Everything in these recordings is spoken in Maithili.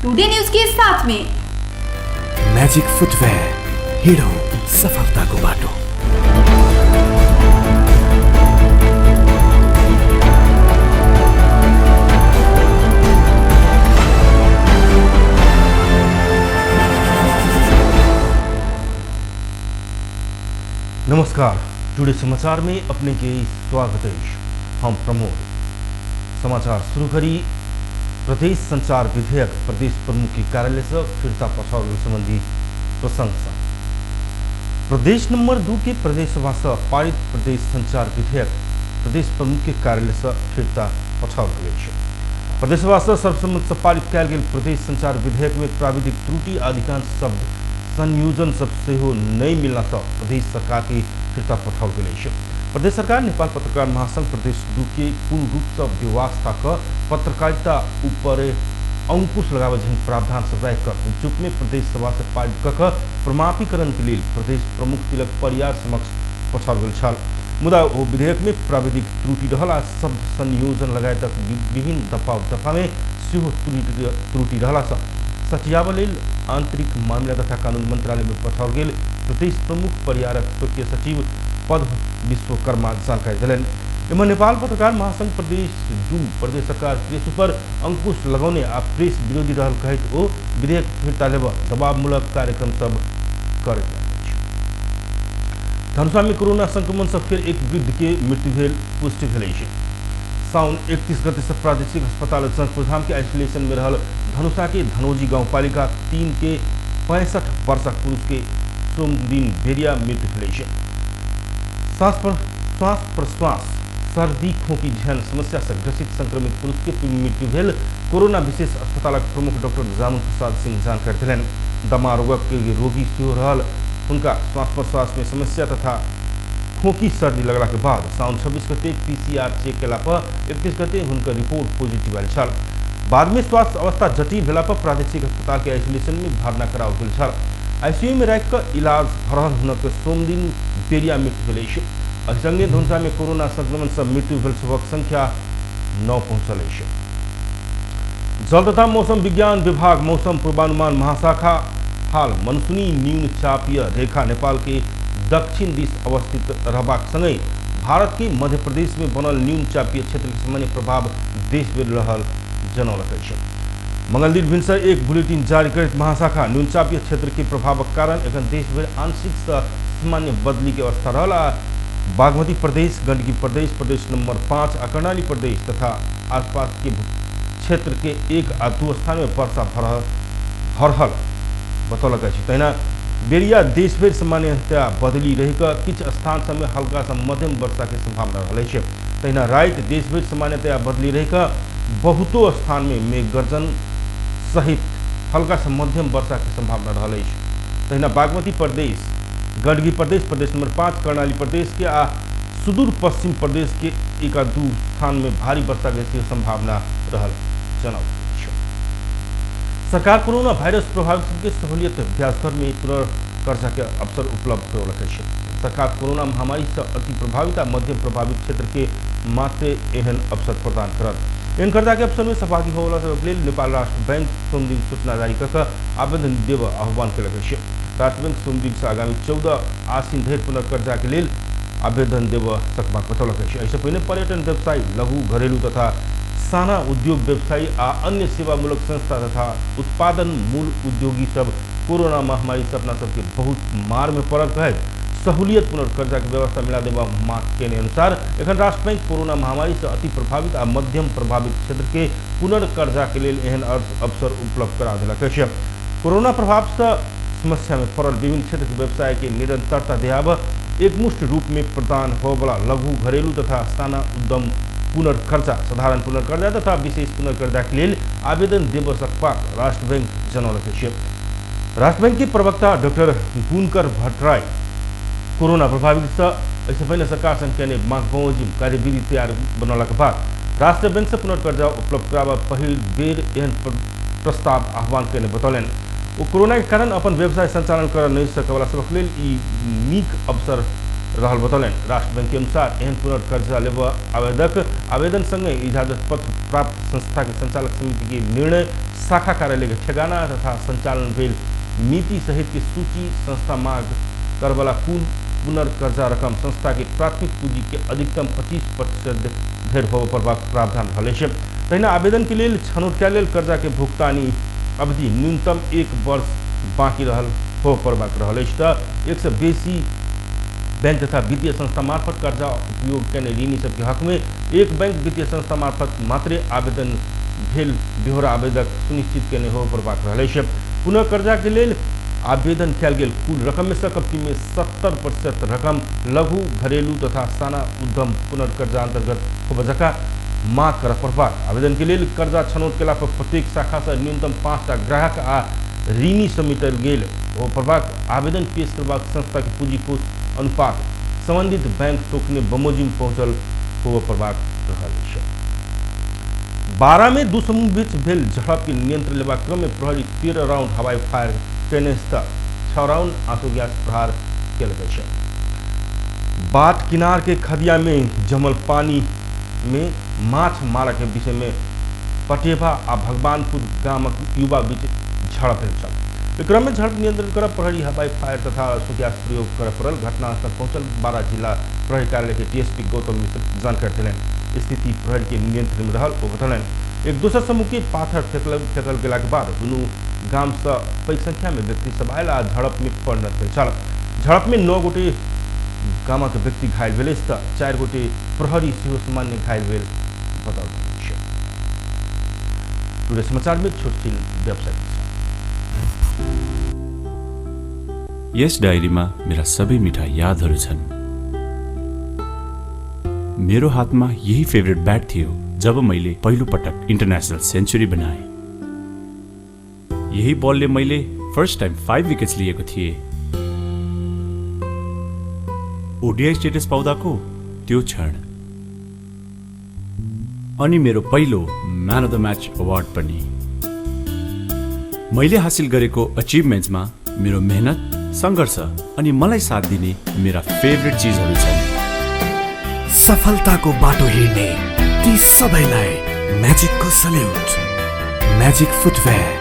टुडे न्यूज के साथ में। मैजिक फुटवेयर, हिँडौँ सफलताको बाटो। नमस्कार, टुडे समाचार में अपने के स्वागत है। हम प्रमोद। समाचार शुरू करी। प्रदेश संचार विधेयक प्रदेश प्रमुख के कार्यालय से फिर्ता पठाउल संबंधी प्रशंसा। प्रदेश नंबर 2 के प्रदेश सभा से पारित प्रदेश संचार विधेयक प्रदेश प्रमुख के कार्यालय से फिर्ता पठाओल गेल अछि। प्रदेश सभा से सर्वसम्मत से पारित कयल गेल प्रदेश संचार विधेयक में प्राविधिक त्रुटि अधिकांश शब्द संयोजन सब सेहो नहीं मिलला से प्रदेश सरकार के फिर्ता पठाओल गेल अछि। प्रदेश सरकार नेपाल पत्रकार महासंघ प्रदेश 2 के पूर्ण रूप से व्यवस्था क पत्रकारिता ऊपर अंकुश लगावे जेहन प्रावधान सब राखि कऽ चुप में प्रदेश सभा से पारित कऽ कऽ प्रमाणीकरण के लेल प्रदेश प्रमुख तिलक परियार समक्ष पठाओल गेल छल। मुदा ओ विधेयक में प्राविधिक त्रुटि रहल आ शब्द संयोजन लगायतक विभिन्न दफा दफा में सेहो त्रुटि रहला सँ सचियाबऽ लेल आंतरिक मामिला तथा कानून मंत्रालय में पठाओल गेल प्रदेश प्रमुख परियारक स्वकीय सचिव पद्म विश्वकर्मा जानकारी देलनि। एम्हर नेपाल पत्रकार महासंघ प्रदेश 2 प्रदेश सरकार प्रेस पर अंकुश लगौने आ प्रेस विरोधी रहल कहैत ओ विधेयक फिर्ता लेबऽ दबावमूलक कार्यक्रम सब करैत अछि। धनुषा में कोरोना संक्रमण से फेर एक वृद्ध के मृत्यु भेल पुष्टि भेल अछि। साउन 31 गते से प्रादेशिक अस्पताल जनकपुरधाम के आइसोलेशन में रहल धनुषा के धनौजी गाउँपालिका 3 के 65 वर्षक पुरुष के सोमदिन बेरिया मृत्यु भेल अछि। श्वास प्रश्वास सर्दी खोकी जेहन समस्या से ग्रसित संक्रमित पुरुष के मृत्यु भेल कोरोना विशेष अस्पतालक प्रमुख डॉक्टर जामुन प्रसाद सिंह जानकारी देलनि। दमा रोगक रोगी सेहो रहल हुनका श्वास प्रश्वास में समस्या तथा खोकी सर्दी लगला के बाद साउन 26 गते पीसीआर चेक केला पर 31 गते हुनकर रिपोर्ट पॉजिटिव आयल छल। बाद में स्वास्थ्य अवस्था जटिल भेला पर प्रादेशिक अस्पताल के आइसोलेशन में भर्ना कराओल गेल छल। आईसीयू में राखि कऽ इलाज भऽ रहल हुनक सोमदिन बेरिया मृत्यु भेल अछि। एहि संगे धनुषा में कोरोना संक्रमण से मृत्यु भेल सभक संख्या 9 पहुंचल अछि। जल तथा मौसम विज्ञान विभाग मौसम पूर्वानुमान महाशाखा हाल मनसूनी न्यून चापीय रेखा नेपाल के दक्षिण दिस अवस्थित रहबाक संगहि भारत के मध्य प्रदेश में बनल न्यून चापीय क्षेत्र के सामान्य प्रभाव देश भरि रहल जनौलक अछि। मंगलदिन भिनसर एक बुलेटिन जारी करैत महाशाखा न्यून चापीय क्षेत्र के प्रभावक कारण एखन देश भरि आंशिक से सामान्य बदली के अवस्था रहल आ बागमती प्रदेश, गंडकी प्रदेश, प्रदेश नंबर 5 आ कर्णाली प्रदेश तथा आसपास के क्षेत्र के 1 आ 2 स्थान में वर्षा भरहल बतौलक अछि। तहिना बेरिया देशभरि सामान्यतया बदली रहि कऽ किछु स्थान सब में हल्का सँ मध्यम वर्षा के संभावना रहल अछि। तहिना राति देशभरि सामान्यतया बदली रहि कऽ बहुतो स्थान में मेघगर्जन सहित हल्का सँ मध्यम वर्षा के संभावना रहल अछि। तहिना बागमती प्रदेश, गंडकी प्रदेश, प्रदेश नंबर 5, कर्णाली प्रदेश के आ सुदूर पश्चिम प्रदेश के 1 आ 2 स्थान में भारी वर्षा के संभावना रहल जनाओल। सरकार कोरोना वायरस प्रभावित के सहूलियत ब्याज दर में पुनर्कर्जा के अवसर उपलब्ध करौलक अछि। सरकार कोरोना महामारी से अति प्रभावित आ मध्यम प्रभावित क्षेत्र के मात्र एहन अवसर प्रदान करत। एहन कर्जा के अवसर में सहभागी होवला सबक लेल नेपाल राष्ट्र बैंक सोमदिन सूचना जारी कऽ कऽ आवेदन देबऽ आह्वान केलक अछि। राष्ट्र बैंक सोमदिन से आगामी 14 आसिन धरि पुनर्कर्जा के लेल आवेदन देबऽ सकबाक बतौलक अछि। एहिसँ पहिने पर्यटन व्यवसायी, लघु घरेलू तथा साना उद्योग व्यवसायी आ अन्य सेवामूलक संस्था तथा उत्पादन मूल उद्योगी सब कोरोना महामारी से अपना सबके बहुत मार में पड़ल कहैत सहूलियत पुनर्कर्जा के व्यवस्था मिला देबा मांग केने अनुसार एखन राष्ट्र बैंक कोरोना महामारी से अति प्रभावित आ मध्यम प्रभावित क्षेत्र के पुनर्कर्जा के लेल एहन अवसर उपलब्ध करा देलक अछि। कोरोना प्रभाव से समस्या में पड़ल विभिन्न क्षेत्र के व्यवसाय के निरंतरता दियाबऽ एकमुष्ट रूप में प्रदान होवला लघु घरेलू तथा साना उद्यम पुनर्कर्जा, साधारण पुनर्कर्जा तथा विशेष पुनर्कर्जा के लेल आवेदन देबऽ सकबाक राष्ट्र बैंक जनौलक अछि। राष्ट्र बैंक के प्रवक्ता डॉक्टर गुणकर भट्टराई कोरोना प्रभावित से एहिसँ पहिने सरकार संग केने मांग बमोजिम कार्यविधि तैयार बनौलाक बाद राष्ट्र बैंक से पुनर्कर्जा उपलब्ध कराबऽ पहिल बेर एहन प्रस्ताव आह्वान केने बतौलनि। ओ कोरोना के कारण अपन व्यवसाय संचालन करऽ नहि सकयवला सभक लेल ई नीक अवसर रहल बतौलनि। राष्ट्र बैंक के अनुसार एहन पुनर्कर्जा लेबऽ आवेदक आवेदन संगे इजाजत पत्र प्राप्त संस्था के संचालक समिति के निर्णय शाखा कार्यालय के ठेगाना तथा संचालन भेल मिति सहित के सूची संस्था माग करवाला कुल पुनर्कर्जा रकम संस्था के प्राथमिक पूंजी के अधिकतम 25% धरि होबय पड़बाक प्रावधान रहल अछि। तहिना आवेदन के लेल छनौट कयल गेल कर्जा के भुगतानी अवधि न्यूनतम 1 वर्ष बाँकी रहल होबय पड़बाक रहल अछि। तऽ 1 से बेसी बैंक तथा वित्तीय संस्था मार्फत कर्जा उपयोग कयने ऋणी सबके हक में एक बैंक वित्तीय संस्था मार्फत मात्रे आवेदन भेल ब्यौरा आवेदक सुनिश्चित कयने होबय पड़बाक रहल अछि। पुनः कर्जा के लेल आवेदन कयल गेल कुल रकम में से कम्ती में 70% रकम लघु घरेलू तथा साना उद्यम पुनर्कर्जा अंतर्गत होबय जकाँ माग करय पड़बाक। आवेदन के लेल कर्जा छनौट केला पर प्रत्येक शाखा से न्यूनतम 5टा ग्राहक आ ऋणी समेटल गेल होबय पड़बाक। आवेदन पेश करबाक संस्था के पूंजी कोष अनुपात संबंधित बैंक तोकने बमोजिम पहुंचल होबय पड़बाक रहल अछि। 12 में दू समूह बीच भेल झड़प के नियंत्रण लेबाक क्रम में प्रहरी 13 राउंड हवाई फायर केने 6 राउंड आंसू गैस प्रहार कयल गेल छै। बाट किनार के खदिया में जमल पानी में माछ मारय के विषय में पटेवा आ भगवानपुर गामक युवा बीच झड़प भेल छल। एहि क्रम में झड़प नियंत्रण करब प्रहरी हवाई फायर तथा आंसू गैस प्रयोग करय पड़ल। घटनास्थल पहुंचल 12 जिला प्रहरी कार्यालय के डीएसपी गौतम मिश्र जानकारी देलनि। स्थिति प्रहरी के नियंत्रण में रहल ओ बतौलनि। एक दोसर समूह के पाथर फेकल गेलाक बाद दुनू गाम से पैघ संख्या में व्यक्ति सब आयल आ झड़प में परिणत भेल छल। झड़प में 9 गोटे गामक व्यक्ति घायल भेल अछि तऽ 4 गोटे प्रहरी सेहो सामान्य घायल भेल बताओल गेल अछि। टुडे समाचार में छोट व्यवसाय। यस डायरीमा मेरा सबै मिठा यादहरू छन्। मेरो हातमा यही फेभरेट ब्याट थियो जब मैले पहिलो पटक इन्टरनेसनल सेन्चुरी बनाएँ। यही बलले मैले फर्स्ट टाइम 5 विकेट्स लिएको थिएँ। ओडिआई स्टेटस पाउँदाको त्यो क्षण अनि मेरो पहिलो man of the match award पनि। मैले हासिल गरेको अचिभमेन्ट्समा मेरो मेहनत, सङ्घर्ष अनि मलाई साथ दिने मेरा फेभरेट चिजहरू छन्। सफलताको बाटो हिँड्ने ती सबैलाई म्याजिकको सल्युट। म्याजिक फुटवेयर,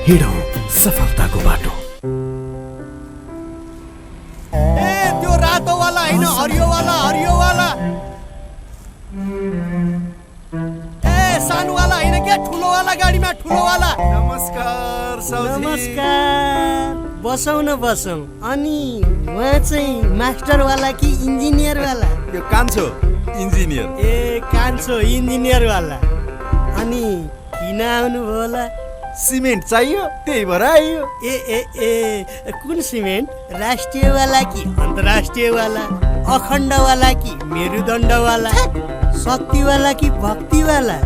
हिँडौँ सफलताको बाटो। ए त्यो रातो वाला हैन, हरियो वाला, हरियो वाला। ए सानो वाला हैन क्या, ठुलो वाला गाडीमा, ठुलो वाला। नमस्कार साउजी। नमस्कार, बसौँ न बसौँ। अनि उहाँ चाहिँ मास्टर वाला कि इन्जिनियर वाला? यो कान्छो इन्जिनियर। ए कान्छो इन्जिनियर वाला। अनि किन आउनुभयो होला? सिमेन्ट चाहियो त्यही भएर आइयो। ए ए ए कुन सिमेन्ट? राष्ट्रिय वाला कि अन्तर्राष्ट्रिय वाला? अखण्ड वाला कि मेरुदण्ड वाला? शक्ति वाला कि भक्ति वाला?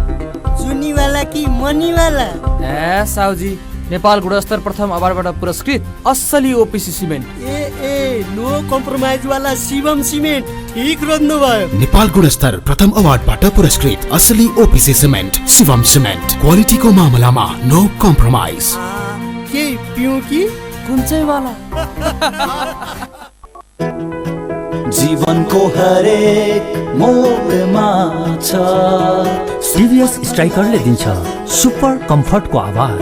चुनी वाला कि मनी वाला? ए साउजी, नेपाल गुणस्तर प्रथम अवार्डबाट पुरस्कृत असली ओपिसी सिमेन्ट। ए ए नो कम्प्रोमाइज वाला शिवम सिमेन्ट, ठीक रोज्नु भयो। नेपाल गुणस्तर प्रथम अवार्डबाट पुरस्कृत असली ओपिसी सिमेन्ट शिवम सिमेन्ट, क्वालिटीको मामलामा नो कम्प्रोमाइज। के पिउँ कि कुन चाहिँ वाला? जीवनको हरेक मोडमा छ सिरियस स्ट्राइकरले दिन्छ सुपर कम्फर्टको आवाज,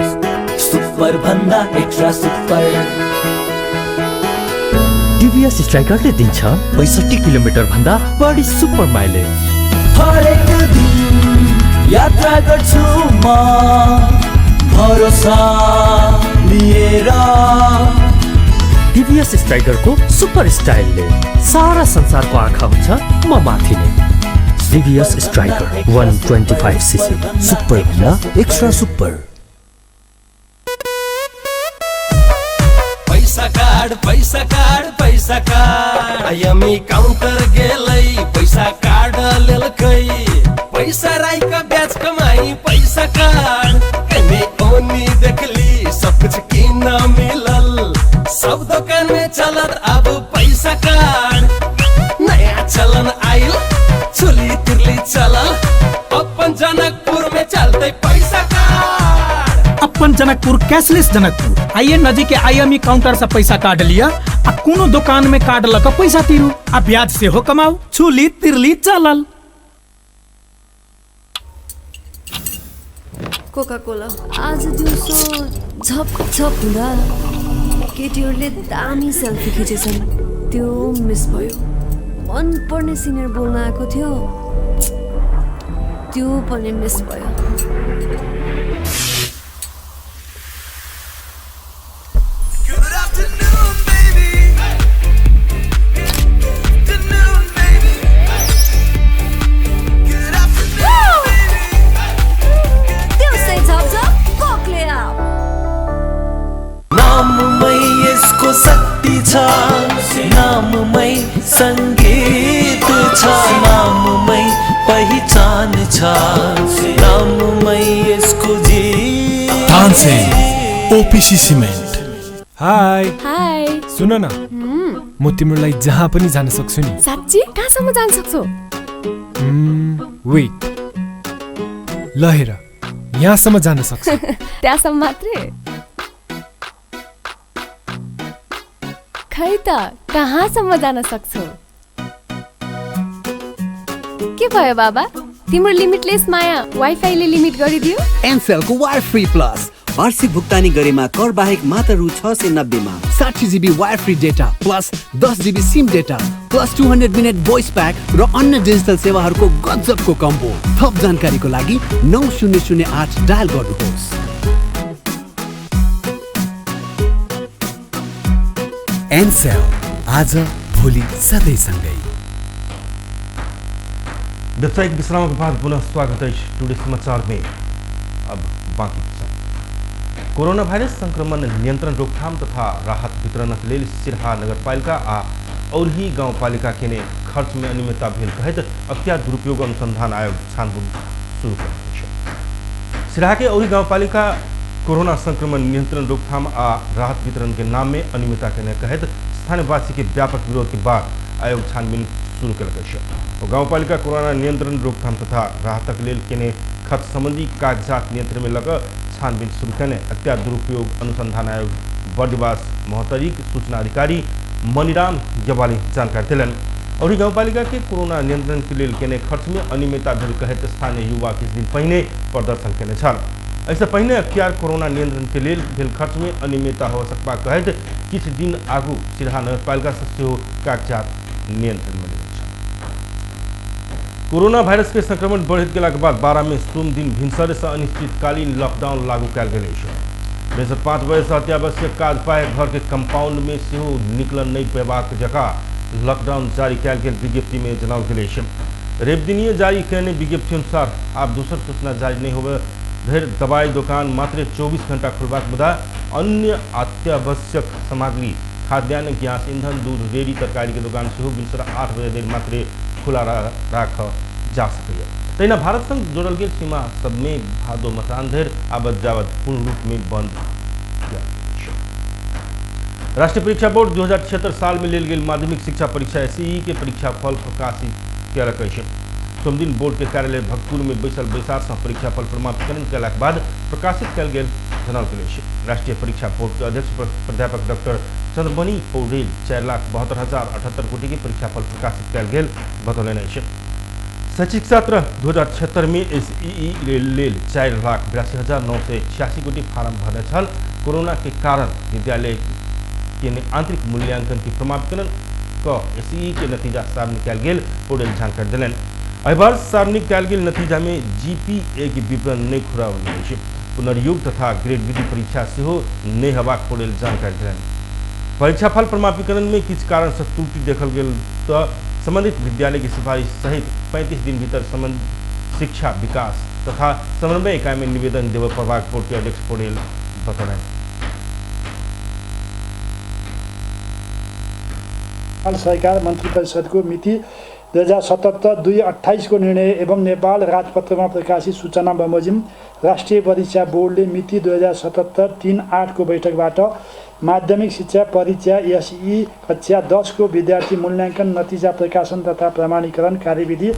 सुपर भन्दा एक्स्ट्रा सुपर। टिभीएस स्ट्राइकरले दिन्छ 65 किलोमिटर भन्दा बढी सुपर माइलेज। हरेक दिन यात्रा गर्छु म भरोसा लिएर। टिभीएस स्ट्राइकरको सुपर स्टाइलले सारा संसारको आँखा हुन्छ म माथि नै। टिभीएस स्ट्राइकर 125 सीसी, सुपर भन्दा एक्स्ट्रा सुपर। पैसा कार्ड, पैसा कार्ड, पैसा कार्ड। आईएमई काउंटर गेलै पैसा कार्ड लेलकै, पैसा राई का ब्याज कमाई पैसा कार्ड। एने ओनी देखली सब कुछ किन मिलल, सब दुकान में चलत अब पैसा कार्ड। नया चलन आइल चुली तिरली चलल, अपन जनकपुर में चलते पैसा कार्ड। अपन जनकपुर कैशलेस जनकपुर। आइए नजीक के आईएमई काउंटर से पैसा कार्ड लिया आ कोनो दुकान में कार्ड लग पैसा तीरू आ ब्याज से हो कमाओ। चुली तिरली चलल। Coca Cola. आज दिउँसो झप झप हुँदा केटीहरूले दामी सेल्फी खिचेछन्, त्यो मिस भयो। मनपर्ने सिनियर बोल्न आएको थियो, त्यो पनि मिस भयो। नाममै संगीत छ, नाममै पहिचान छ, नाममै यसको जीवन। Tansen OPC cement. Hi hi, सुन न, म तिम्रो लागि जहाँ पनि जान सक्छु नि। साँच्ची? कहाँसम्म जान सक्छौ? वेट, ल हेर, यहाँसम्म जान सक्छु। त्यहाँसम्म मात्रै? खै त कहाँसम्म जान सक्छौ? के भयो बाबा, तिम्रो लिमिटलेस माया वाइफाईले लिमिट गरिदियो? एनसेलको वायर फ्री प्लस वार्षिक भुक्तानी गरेमा कर बाहेक मात्र रु 690 मा 60 GB wire free data plus 10 GB SIM data plus 200 minute voice pack र अन्य डिजिटल सेवाहरूको गजबको कम्बो। थप जानकारीको लागि 9008 डायल गर्नुहोस्। एनसेल, आज भोलि सधैँ सँगै। व्यावसायिक विश्रामको बाद पुनः स्वागत अछि टुडे समाचार में। अब बाँकी कोरोना वायरस संक्रमण नियंत्रण रोकथाम तथा राहत वितरणक लेल सिरहा नगरपालिका आ औरही गाउँपालिका केने खर्च में अनियमितता भेल कहैत अख्तियार दुरुपयोग अनुसंधान आयोग छानबिन शुरू कयने अछि। सिरहा के औरही गाउँपालिका कोरोना संक्रमण नियंत्रण रोकथाम आ राहत वितरण के नाम में अनियमितता केने कहैत स्थानीयवासी के व्यापक विरोध के बाद आयोग छानबिन शुरू कयलक अछि। गाउँपालिका कोरोना नियंत्रण रोकथाम तथा राहतक लेल केने खर्च संबंधी कागजात नियंत्रण में लग छानबिन शुरू कयने अख्तियार दुरुपयोग अनुसंधान आयोग बर्दिवास महोत्तरीक सूचना अधिकारी मणिराम ज्ञवाली जानकारी देलनि। और गाउँपालिका के कोरोना नियंत्रण के लेल केने खर्च में अनियमितता भेल कहैत स्थानीय युवा किछु दिन पहिने प्रदर्शन केने छल। एहिसँ पहिने अख्तियार कोरोना नियंत्रण के लेल भेल खर्च में अनियमितता हो सकबाक कहैत किछु दिन आगू सिरहा नगरपालिका सँ सेहो कागजात नियंत्रण में लेने छल। कोरोना वायरस के संक्रमण बढ़ैत गेलाक बाद 12 में सोम दिन भिनसरे सँ अनिश्चितकालीन लॉकडाउन लागू कयल गेल अछि। भिनसर 5 बजे सँ अत्यावश्यक काज पाए घर के कंपाउंड में सेहो निकल नहि पेबाक जकाँ लॉकडाउन जारी कयल गेल विज्ञप्ति में जनाओल गेल अछि। रविदिनिये जारी कयने विज्ञप्ति अनुसार आब दोसर सूचना जारी नहि होबय धरि दवाई दोकान मात्र 24 घंटा खुलबाक, मुदा अन्य अत्यावश्यक सामग्री खाद्यान्न, गैस, ईंधन, दूध, डेयरी, तरकारी के दोकान सेहो भिनसर 8 बजे धरि मात्र खुला राखल जा सकैए। तहिना भारत संग जोड़ल गेल सीमा सबमे भादो मसान धरि आवत जावत पूर्ण रूप में बंद कयल गेल। राष्ट्रीय परीक्षा बोर्ड 2076 साल में लेल गेल माध्यमिक शिक्षा परीक्षा एसईई के परीक्षा फल प्रकाशित कयलक अछि। सोमदिन बोर्ड के कार्यालय भक्तपुर में बैसल बैसार सँ परीक्षा फल प्रमाणीकरण कयलाक बाद प्रकाशित कयल गेल जनाओल गेल अछि। राष्ट्रीय परीक्षा बोर्ड के अध्यक्ष प्राध्यापक डॉक्टर चंद्रमणि पौडेल 4,72,078 कोटि के परीक्षाफल प्रकाशित कयल गेल बतौलनि अछि। शैक्षिक सत्र 2076 में एसईई लेल 4,82,986 कोटि फार्म भरने छल। कोरोना के कारण विद्यालय के आंतरिक मूल्यांकन के प्रमाणीकरण क एसईई के नतीजा सार्वजनिक कयल गेल पौडेल जानकारी देलनि। एहि वर्ष सार्वजनिक कयल गेल नतीजा में जीपीए के विवरण नहि खुराओल गेल अछि। पुनर्योग तथा ग्रेड विधि परीक्षा सेहो नहि हेबाक पौडेल जानकारी देलनि। परीक्षाफल प्रमाणीकरण में किछु कारण सँ त्रुटि देखल गेल तऽ संबंधित विद्यालय की सिफारिश सहित 35 दिन भीतर संबंधित शिक्षा विकास तथा समन्वय इकाई में निवेदन देबय पड़बाक बोर्ड के अध्यक्ष पौडेल बतौलनि। सरकार मन्त्री परिषदको मिति 2077-2/28 को निर्णय एवं नेपाल राजपत्रमा प्रकाशित सूचना बमोजिम राष्ट्रिय परीक्षा बोर्डले मिति 2077-3/8 को बैठकबाट माध्यमिक शिक्षा परीक्षा एसई कक्षा 10 को विद्यार्थी मूल्याङ्कन नतिजा प्रकाशन तथा प्रमाणीकरण कार्यविधि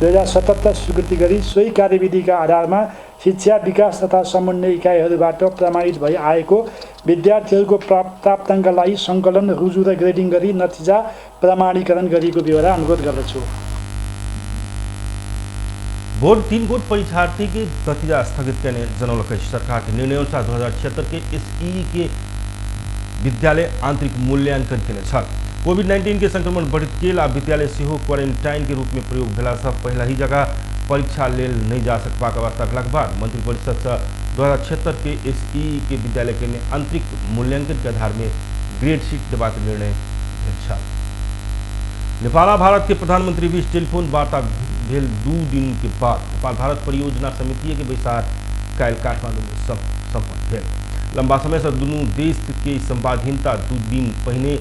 2077 स्वीकृति गरी सोही कार्यविधिका आधारमा शिक्षा विकास तथा समन्वय इकाइहरूबाट प्रमाणित भई आएको विद्यार्थीहरूको प्राप्ताङ्कलाई सङ्कलन, रुजु र ग्रेडिङ गरी नतिजा प्रमाणीकरण गरिएको ब्यौरा अनुरोध गर्दछु। बोर्ड 3 गोट परीक्षार्थी के नतीजा स्थगित केने जनौलक अछि। सरकार के निर्णय अनुसार 2076 के एसईई के विद्यालय आंतरिक मूल्यांकन केने छल। कोविड-19 के संक्रमण बढ़ित गेल आ विद्यालय सेहो क्वारेंटाइन के रूप में प्रयोग भेला सँ पहिला ही जगह परीक्षा लेल नहीं जा सकबाक अवस्था भेलाक बाद मंत्रिपरिषद सँ 2076 के एसईई के विद्यालय के आंतरिक मूल्यांकन के आधार में ग्रेड शीट देबाक निर्णय भेल छल। नेपाल आ भारत के प्रधानमंत्री बीच टेलीफोन वार्ता भेल 2 दिन के बाद नेपाल भारत परियोजना समिति के बैसार काल्हि काठमांडू में सम्पन्न भेल। लंबा समय से दुनू देश के संवादहीनता 2 दिन पहिने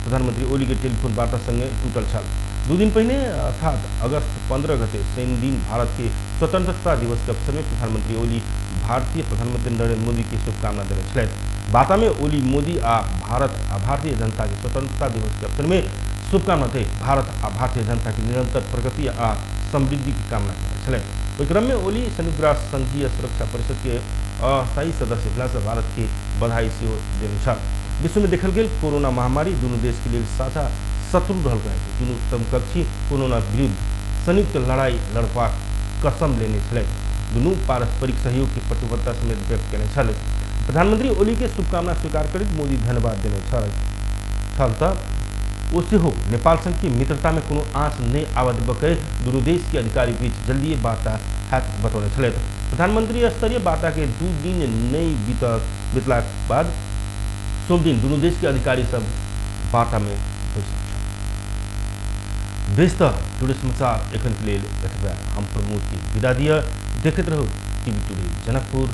प्रधानमंत्री ओली के टेलीफोन वार्ता संगे टूटल छल। 2 दिन पहिने अर्थात अगस्त 15 गते शनि दिन भारत के स्वतंत्रता दिवस के अवसर में प्रधानमंत्री ओली भारतीय प्रधानमंत्री नरेंद्र मोदी के शुभकामना देने छलथि। वार्ता में ओली मोदी आ भारत आ भारतीय जनता के स्वतंत्रता दिवस के अवसर में शुभकामना दे भारत आ भारतीय जनता की निरंतर प्रगति आ समृद्धि की कामना करने छलथि। ओहि क्रम में ओली संयुक्त राष्ट्र संघीय सुरक्षा परिषद के अस्थायी सदस्य भेला से भारत के बधाई सेहो देने छल। विश्व में देखल गेल कोरोना महामारी दुनू देश के लेल साझा शत्रु रहल गए। दुनू समकक्षी कोरोना विरुद्ध संयुक्त लड़ाई लड़बाक कसम लेने छलथि। दुनू पारस्परिक सहयोग के प्रतिबद्धता समेत व्यक्त केने छलथि। प्रधानमंत्री ओली के शुभकामना स्वीकार करैत मोदी धन्यवाद देने छल त ओ सेहो नेपाल संग के मित्रता में कोनो आँच नहीं आबऽ देबऽ दुनू देश के अधिकारी बीच जल्दिए वार्ता हैत बतौने छलथि। प्रधानमंत्री स्तरीय वार्ता के 2 दिन नहीं बीतलाक बाद सोमदिन दुनू देश के अधिकारी सब वार्ता में बैसल छल। बेस त टुडे समाचार एखन के लेल एतबे। हम प्रमोद के विदा दिअ। देखैत रहू टीवी टुडे जनकपुर।